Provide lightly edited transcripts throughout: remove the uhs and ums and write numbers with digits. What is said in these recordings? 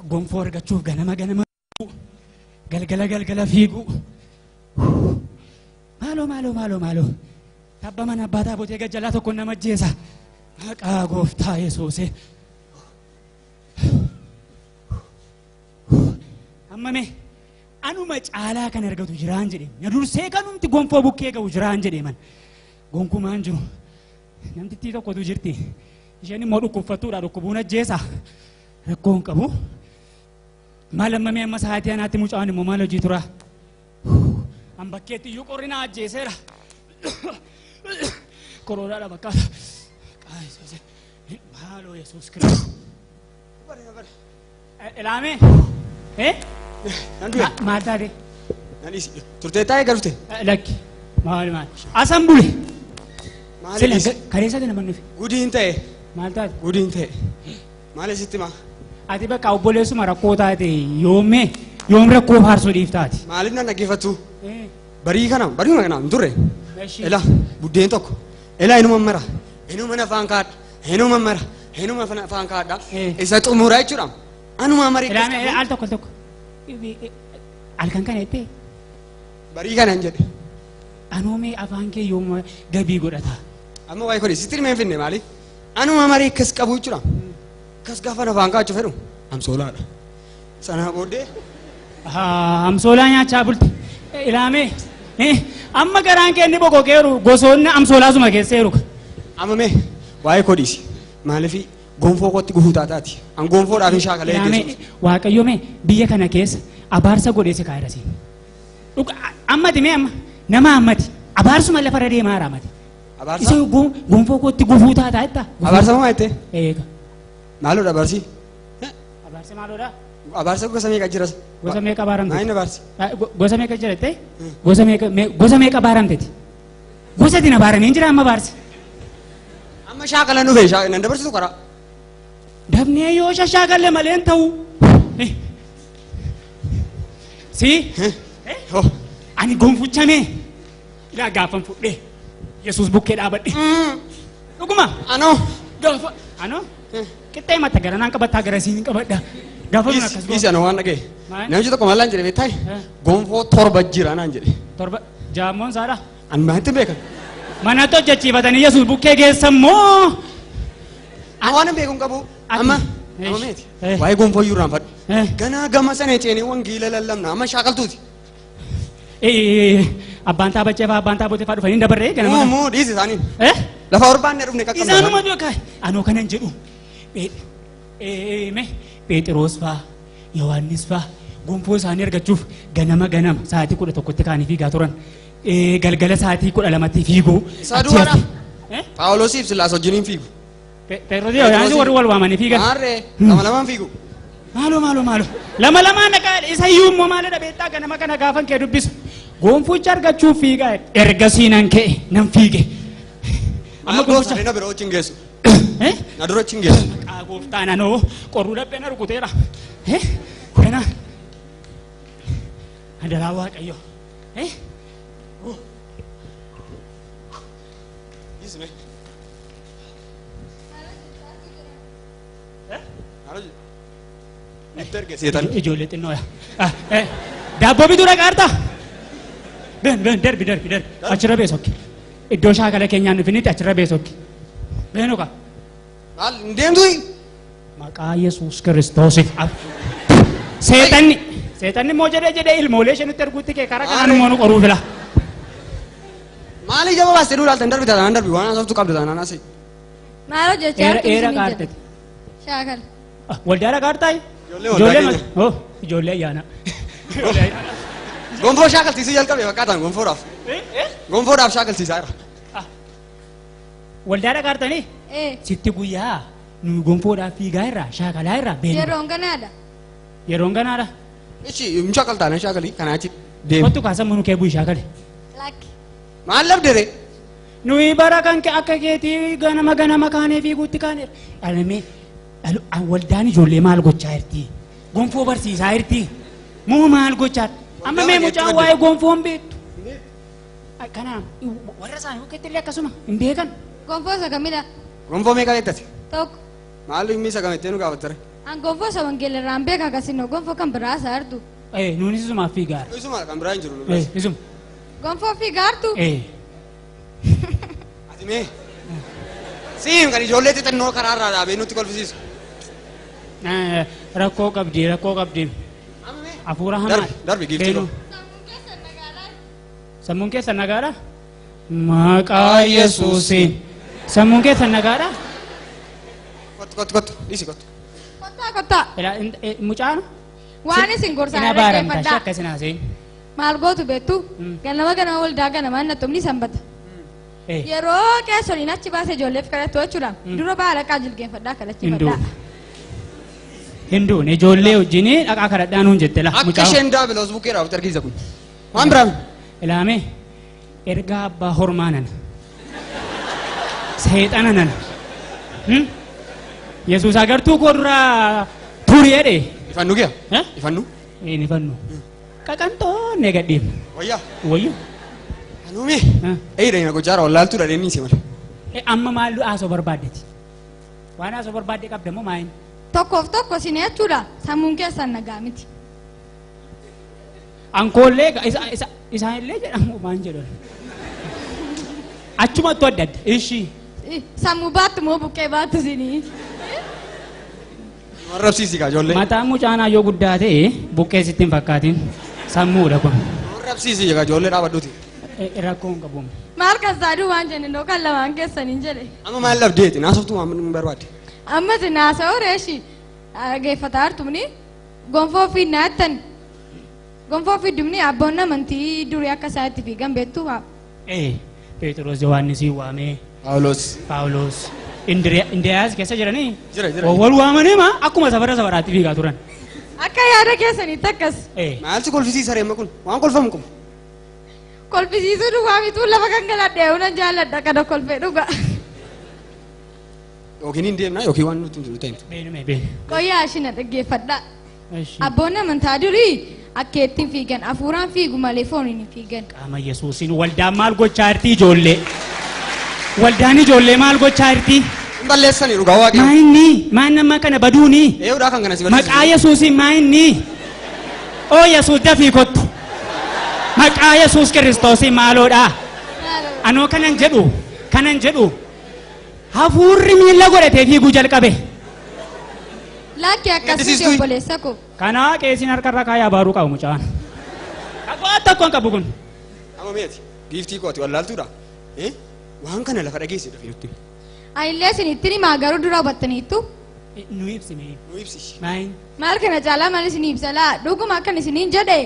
Gonfoo argachuuf ganama ganama galgala galgala fiigu. Maaloo maaloo maaloo maaloo. Tabba mana abbaa taabotee gajjalaa tokko nama ajjeesa. Maqaa gooftaa Yesuusee. Amma mee anuma caalaa kan argatu jiraan jedhe. Na dursee kanumti gonfoo bukkee ga'u jiraan jedhe man. Gonkumaan jiru. Namtittii tokkotu jirti. Isheen immoo dhukkubfattuudha dhukkubuun ajjeesa. Rakkoo hin qabu. Maal amma mee amma sa'aatii anaatti mucaan immoo maal hojii tura? An bakkeetti iyyuu qorri na ajjeeseera. Koronaadha bakkaata. Maqaa Yesuusee. Maaloo Yesuus Kiristoos. Ilaamee? Nan du'e. Maal taate? Nan dhiisi. Turtee taa'ee galfte. Lakki. Maal maal? Asan bule. Maal Sila dhiisi? kaleessa nama nufi. Gudiin ta'e. Maal taate? Gudiin ta'e. Maal sitti maa? Ati bakka obboleessuma rakkoo taate yoomee yoom rakkoo faarsuu dhiif taate? Maaliif nan dhaggeeffattu? Barii kana bariuma kana hin turre. Ela buddeen tokko. Ela inuma mara. Inuma afaan kaadha. Inuma mara. Inuma afaan kaadha. Isa xumuraa jechuudha. Anuma marii. Ilaamee al tokko tokko. Halkan kana jettee? Barii kana hin jedhe. Anoomee afaan kee yoom gabii godhata? Amma waa'ee kuni sitti himee hin finne maali? Anuma marii akkas qabu jechuudha. Akkas gaafa afaan kaachuu fedhu amsoolaadha. Sanaa booddee. Amsoolaa nyaachaa bulte. Ilaamee. Amma garaan kee inni boqoqeeru gosoonni amsoolaa suma keesseeru. Amma mee waa'ee koo dhiisi. Maaliif gonfoo kootti gufuu taataati? An gonfoodhaaf hin shaakalee Ilaamee Waaqayyo mee biyya kana keessa abaarsa godhee si kaa'eera siin. Ammati mee amma nama ammati abaarsuma lafarra deemaa jira ammati. Abaarsa? Isa gonfoo kootti gufuu taataa jetta? Abaarsa moo jettee? Eega. Maaloodha abaarsi? Abaarsi maaloodha? Abaarsa gosa meeqa jira? Gosa meeqa abaaramte? Maal inni abaarsi? Gosa meeqa jira jettee? Gosa meeqa abaaramteeti? Gosa itti abaaramee jira amma abaarsi. Amma shaakalan dhufe nan dabarsitu karaa. Dafnee yoo shashaakalle malee hin ta'u. Si? Ani gonfuchamee ilaa gaafan fudhee Yesuus bukkee dhaabadhe. Dhuguma? Anoo. Gaafa anoo qixxee mata gara naan qabattaa gara siin qabadha. Gaafa nun akkas Dhiisi anoo waan dhagaye. Namichi tokko maal naan jedhe beektaa? Gonfoo torba jira naan jedhe. Torba jaammoon saadha. Ani maalitti beekan? Manatti hojjechiifatanii Yesuus bukkee geessan moo? Waan hin beeku hin qabu. Amma amma meeti. Waa'ee gonfoo iyyuu irraanfadhu. Ganaa gama sana ceenee wangeela lallabna amma shaakaltuuti. Abbaan taabachee fa'aa abbaan taabotee fa'aa dhufanii dabarree ganama. Muu dhiisi isaaniin. Lafa orbaanne dhufne qaqqabna. Isaanuma duukaa anoo kanan jedhu Phexros fa'aa Yohaannis fa'aa gonfoo isaanii argachuuf ganama ganama sa'aatii 11tti kaanii fiigaa turan. Galgala sa'aatii 12tti fiiguu. Isaa duwwaadha. Phaawulosiif Sillaas wajjiniin fiigu. Phexros Yohaannis warri wal waamanii fiigan. Maarree lama lamaan fiigu. Maaloo maaloo maaloo lama lamaan dhaqaa isa iyyuu immoo maalidha beektaa ganama kana gaafan kee dubbisu. Gonfucha argachuuf fiigaa ergasii nan ka'e nan fiige. Amma gonfucha. Na bira wajjin geessu. Na dura wajjin geessu. Maqaa gooftaan anoo qorruu dhabbee na rukuteera. Kana adaraa Waaqayyo. Dhiisne. Nutti erge seetan. Ijoollee xinnoo yaa. Daabboo bituu dhaqaartaa? Ben ben darbi darbi darbi achirra beesokki. Iddoo shaakala keenyaan dhufinitti achirra beesokki. Beenuka. Maal hin deemtu? Maqaa Yesuus Kiristoosiif. Seexanni seexanni immoo jedhee jedhee ilmoolee ishee nutti erguutti kee karaa kanaan immoo nu qoruu fila. Maali jaba baastee duudhaa altan darbi taanaan darbi waan haasoftu qabda taanaan haasa'e. Maal hojjechaa jirtu? Eera qaarteti. Shaakala. Waldaa dhaqaartaa? Ijoollee waldaa keenya. Ijoollee ayyaana. Gonfoo shaakalsiisuu jalqabe fakkaataan gonfoodhaaf. Gonfoodhaaf shaakalsiisaa jira. Waldaa dhaqaartanii? Sitti guyyaa nu gonfoodhaaf fiigaa irraa shaakalaa irraa beekna. Yeroon ganaadha. Yeroon ganaadha. Ishi hin shaakaltaa nan shaakalii kanaa achi deemu. Kottu kaasan manu kee bu'ii shaakali. Lakki. Maal labdere? Nuyi bara kan akka keetii ganama ganama kaanee fiiguutti kaanee dhalamee waldaan ijoollee maal gochaa jirti? Gonfoo barsiisaa jirti? Moo maal gochaa? Amma mee mucaan waa'ee gonfoo hin beektu? Kanaaf warra isaanii bukkeetti illee akkasuma hin beekan. Gonfoo isa kamidha? Gonfoo meeqa beektati? Tokko. Maal inni isa kamitee nu gaafattare? An gonfoo isa wangeela irraan beeka akkasiin gonfoo kan biraa isa artu. Nuunis isumaaf fiigaara. Isuma kan biraa hin jiru. Isuma. Gonfoo fiigaartu? Ati mee? Siim kan ijoollee xixinnoo karaarraa dhaabee nutti kolfisiisu. Rakkoo qabdi rakkoo qabdi. Hafuura hamaa. Darbi giiftii koo. Sammuun keessan nagaadha? Maqaa Yesuusiin. Sammuun keessan nagaadha? Kottu kottu kottu dhiisi kottu. Kottaa kottaa. Mucaan? Waan isin gorsaa irra geeffadhaa. Akkasin haasa'in. Maal gootu beektu? Ganama ganama waldaa ganamaan nattumni sanbata. Yeroo qeessoliin achi baase ijoolleef kadhattu jechuudha. Dura baala dhaqaa jilgeenfadhaa kadhachiifadhaa. Hinduun ijoollee wajjin dhaqaa kadhadhaa nuun jette la. Akka isheen daabiloos bukkee raawwatu argisiisa kun. Waan biraa. Ilaame ergaa abbaa hormaa nana. Seexana nana. Yesuus agartuu koo duraa turi jedhe. Ifannu giya? Ifannu? Een ifannu. Qaqantoonnee gadhiifna. Wayyaa? Wayyo. Anuumi? Eeyida hin gochaara wallaaltuu dha deemni si malee. Amma maal haasoo barbaaddeeti? Waan haasoo barbaadde qabda moo maayin? Tokkoof tokko isin jechuudha sammuun keessan nagaa miti. Ankoollee isaanillee jedhamu maan jedhan. Achumattu adda adda. Ishii. Sammuu baattu moo buqqee baattu isinii? Warrabsiisi kaa ijoollee. Mataan mucaanaa yoo guddaa ta'e buqqee sitti hin fakkaatin sammuudha kun. Warrabsiisi kaa ijoollee dhaabadhuuti. Rakkoo hin qabu. Maal kassaaduu waan jenne noo kan lamaan keessaniin jedhe. Amma maal dhabdeeti naasoftuu waan barbaadde. Amma si naasa'oo reeshi dhaggeeffataa jirtumni gonfoo fi naattan gonfoo fi dumni abboonni amantii durii akka isaa itti fiigan beektu. Phexros Yohaannisii waamee. Paawulos. Paawulos. Indiriyaas keessa jiranii? Jira jira. Wal waamanii ma akkuma safara safaraatti fiigaa turan. Akka yaada keessanitti akkas. Maaltu kolfisiisa reemma kun? Waan kolfamu kun. Kolfisiisuu duwwaa mituu lafa kan galadhee nan jaalladha kana kolfee dhuga. Yookiin hin deemna yookiin waan nuti hin ta'in. Beenume beenu. Qoyyaa ishina dhaggeeffadha. Abboonni amantaa durii akka ittiin fiigan hafuuraan fiigu malee fooniin hin fiigan. Qaama Yesuusiin waldaan maal gochaa jirti ijoollee? Waldaan ijoollee maal gochaa jirti? Hin balleessanii dhugaa waaqni. Maa inni? Maa inni amma kana baduuni? Eeyyuudhaa kan kana si balleessu. Maqaa Yesuusiin maa inni? Oo Yesuus dafii kottu. Maqaa Yesuus Kiristoosiin maaloodha? Anoo kanan jedhu hafuurri miila godhatee fiiguu jalqabe. Lakki akkasitti obboleessa koo. Kanaa qeesiin harkarra kaayaa baaruu qabu mucaan. Waan tokko hin qabu kun. Amma meeti giiftii kooti wallaaltuudha. Waan kana lafa dhageessi dafii nutti. Anillee isinitti himaa garuu dura hubattaniittu. Nu ibsime. Nu ibsi. Maayin. Maal kana caalaa maal isin ibsa laa dhuguma akkan isiniin jedhe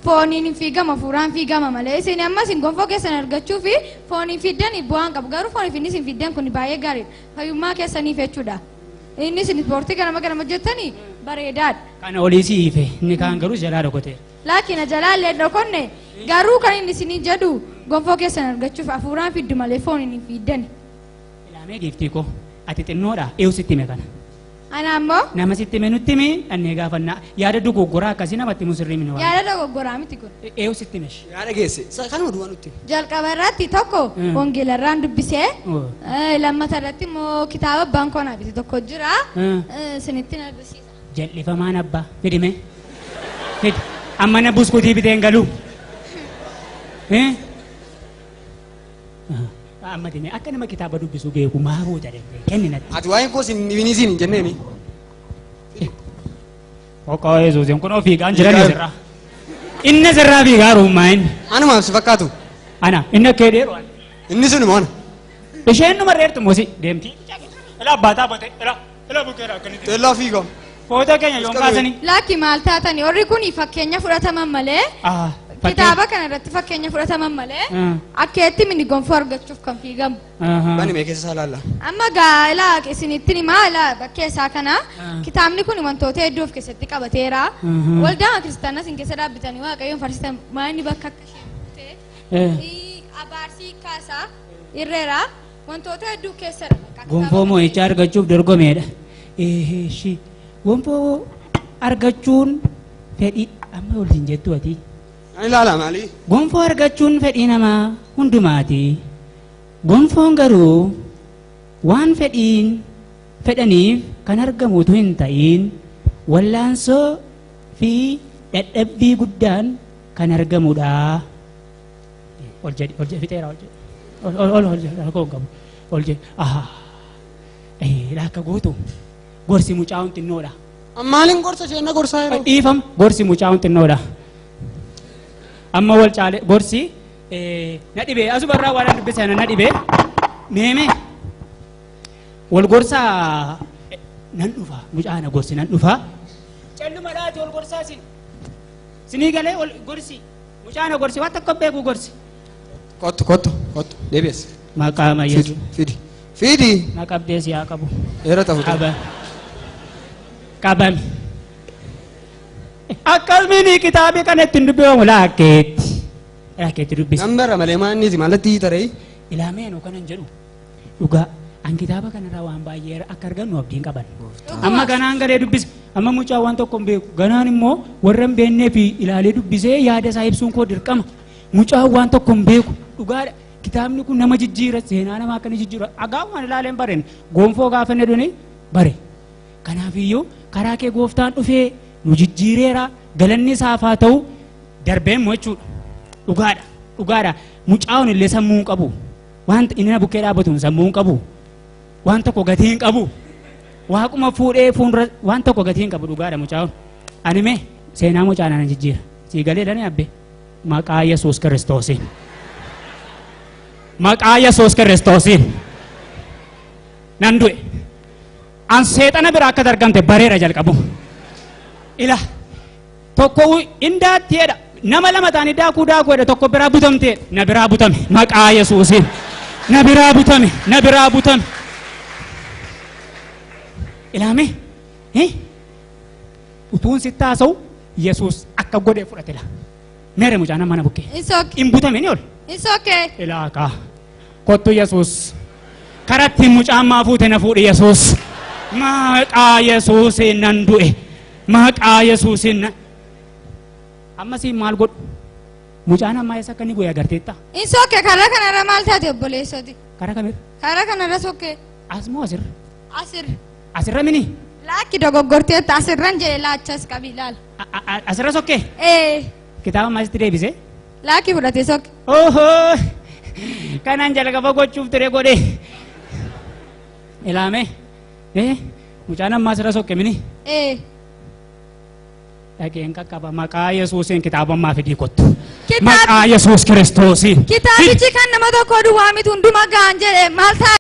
fooniin hin fiigama hafuuraan fiigama malee isin amma isin gonfoo keessan argachuu fi fooniin fiddan bu'aan qabu garuu fooniif inni isin fiddan kun baay'ee gaariidha fayyummaa keessaniif jechuudha. Inni isin ispoortii ganama ganama hojjettanii bareedaadha. Kana olii si ife inni kaan garuu jalaa dhokoteera. Laakiin jalaa illee dhokonne garuu kan inni isinii jedhu gonfoo keessan argachuuf hafuuraan fiddu malee fooniin hin fiddan. Ilaamee giiftii koo ati xinnoodha eeyu sitti hime kana. Ana ammoo. Nama sitti hime nutti hime dhannee gaafannaa yaada dogoggoraa akkasii namatti musirrii mini waan. Yaada dogoggoraa miti kun. Eeyu sitti hime. Yaada geesse kanuma duwwaa nutti. Jalqaba irratti tokko wangeela irraan dubbisee lammata irratti immoo kitaaba abbaan koo naa bite tokko jira isinitti agarsiisa. Jal'ifamaan abbaa fidime fidi amma na buskutii bitee hin galu. Amma dime akka nama kitaaba dubbisuu beeku maa boota danda'e kenni natti. Ati waa'een koos hin dhibiniisiin hin jenneemi. Qoqqoo Yesuusiin kun fiigaan jiran asirraa. Inni asirraa fiigaa rummaa inni. Anumaaf si fakkaatu. Ana inni akka dheeru. Inni sun immoo ana. Isheen numa dheertu mosi deemti. Ilaa abbaa taabate ilaa ilaa bukkeera akkanitti. Teellaa fiigaa. Footoo keenya yoon kaasanii. Lakki maal taatanii warri kun fakkeenya fudhataman malee. Kitaaba kana irratti fakkeenya fudhataman malee akkeetti mini gonfoo argachuuf kan fiigamu. Bani mee keessa isaa ilaalla. Amma gaa'ela isinitti himaa ilaa bakkee isaa kana kitaabni kun wantoota hedduu of keessatti qabateera. Waldaa kiristaanaa isin keessa dhaabbatanii waaqayyoon farsitan maayini bakka akka isheen buute abaarsii kaasaa irreera wantoota hedduu keessadha. Gonfoo moo'ichaa argachuuf dorgomeedha. Gonfoo argachuun fedhii amma ol hin jettu ati. Ani ilaala maali? Gonfoo argachuun fedhii namaa hundumaati. Gonfoon garuu waan fedhiin fedhaniif kan argamu utuu hin ta'in wallaansoo fi dadhabbii guddaan kan argamudha. Ol jedhi ol jedhi fixeera ol jedhi ol ol ol ol jedhi rakkoo hin qabu ol jedhi ahaa lakka gootu gorsi mucaa'uun xinnoodha. Maaliin gorsa ishee na gorsaa yeroo? Dhiifam gorsi mucaa'uun xinnoodha. Amma wal caale gorsi na dhibee asumarraa waan an dubbise na dhibee meeme wal gorsaa nan dhufa mucaa na gorsi nan dhufa. Calluma dhaati wal gorsaa sin sinii galee wal gorsi mucaa na gorsi waan tokko beeku gorsi. Kottu kottu kottu deebi'es. Maqaa Yesuus. Fidi fidi. Na qabdee si haa qabu. Dheerata fuute. Qabami. Akkasumini kitaabii kana ittiin dubbifamu laakkeetti. Laakkeetti dubbisa. Nan bara malee maanniiti maalatti taree. Ilaameen kanan jedhu dhugaa an kitaaba kanarraa waan baay'ee akka argannu abdiin qaban. Amma ganaan galee dubbisa. Amma mucaa waan tokko hin beeku. Ganaan immoo warra hin beeknee fi ilaalee dubbisee yaada isaa ibsuun koo dirqama. Mucaa waan tokko hin beeku. Dhugaadha. Kitaabni kun nama jijjiira seenaa namaa akka inni jijjiira. Agaa waan ilaalee hin bareen gonfoo gaafa inni dhuni bare. Kanaafiyyuu karaa kee gooftaan dhufee nu jijjiireera galanni isaaf haa ta'u darbeen immoo jechuudha. Dhugaadha. Dhugaadha. Mucaa'uun illee sammuu hin qabu. Wanta inni na bukkee dhaabatu sammuu hin qabu. Waan tokko gatii hin qabu. Waaquma fuudhee fuuldura waan tokko gatii hin qabu dhugaadha mucaa'uun. Ani mee seenaa mucaa nana jijjiira. Sii galee dhani abbe. Maqaa Yesuus Kiristoosiin. Maqaa Yesuus Kiristoosiin. Nan du'e. An seexana bira akka argamte bareera jalqabu. Ila tokko indaattiidha. Nama lama ta'anii daakuu daakuudha tokko biraa butamte na biraa butame maqaa Yesuusiin. Na biraa butame na biraa butame. Ilaame utuun sitti haasa'u Yesuus akka godhee fudhate la. Meere mucaa nama mana bukkee. It's okay. Hin butame ni ol. It's okay. Ilaakaa kottu Yesuus karatti mucaan maa fuute na fuudhe Yesuus. Maqaa Yesuusiin nan du'e. Maqaa Yesuusiin na. Amma siin maal godhu? Mucaan ammaa eessa akka inni bu'e agarteetta? It's okay. Karaa kanarra maal taate obboleessoti? Karaa kamirra? Karaa kanarra sokkee. As moo asirra? Asirra. Asirra mini? Laakki dogoggorteetta asirran jedhe laachas qabi ilaala. Asirra sokkee? Ee. Kitaaba maasitti deebise? Laakki fudhate sokke. Ohoo! Kanaan jalqaba gochuuf ture godhe. Ilaame. Mucaan ammaa asirra sokke mini? Ee. Dhageen qaqqaba maqaa Yesuusiin kitaaba ammaa fidii kottu. Maqaa Yesuus Kiristoosiin. Kitaabichi kan nama tokko duwwaa miti hunduma ga'an jedhe maal ta'a?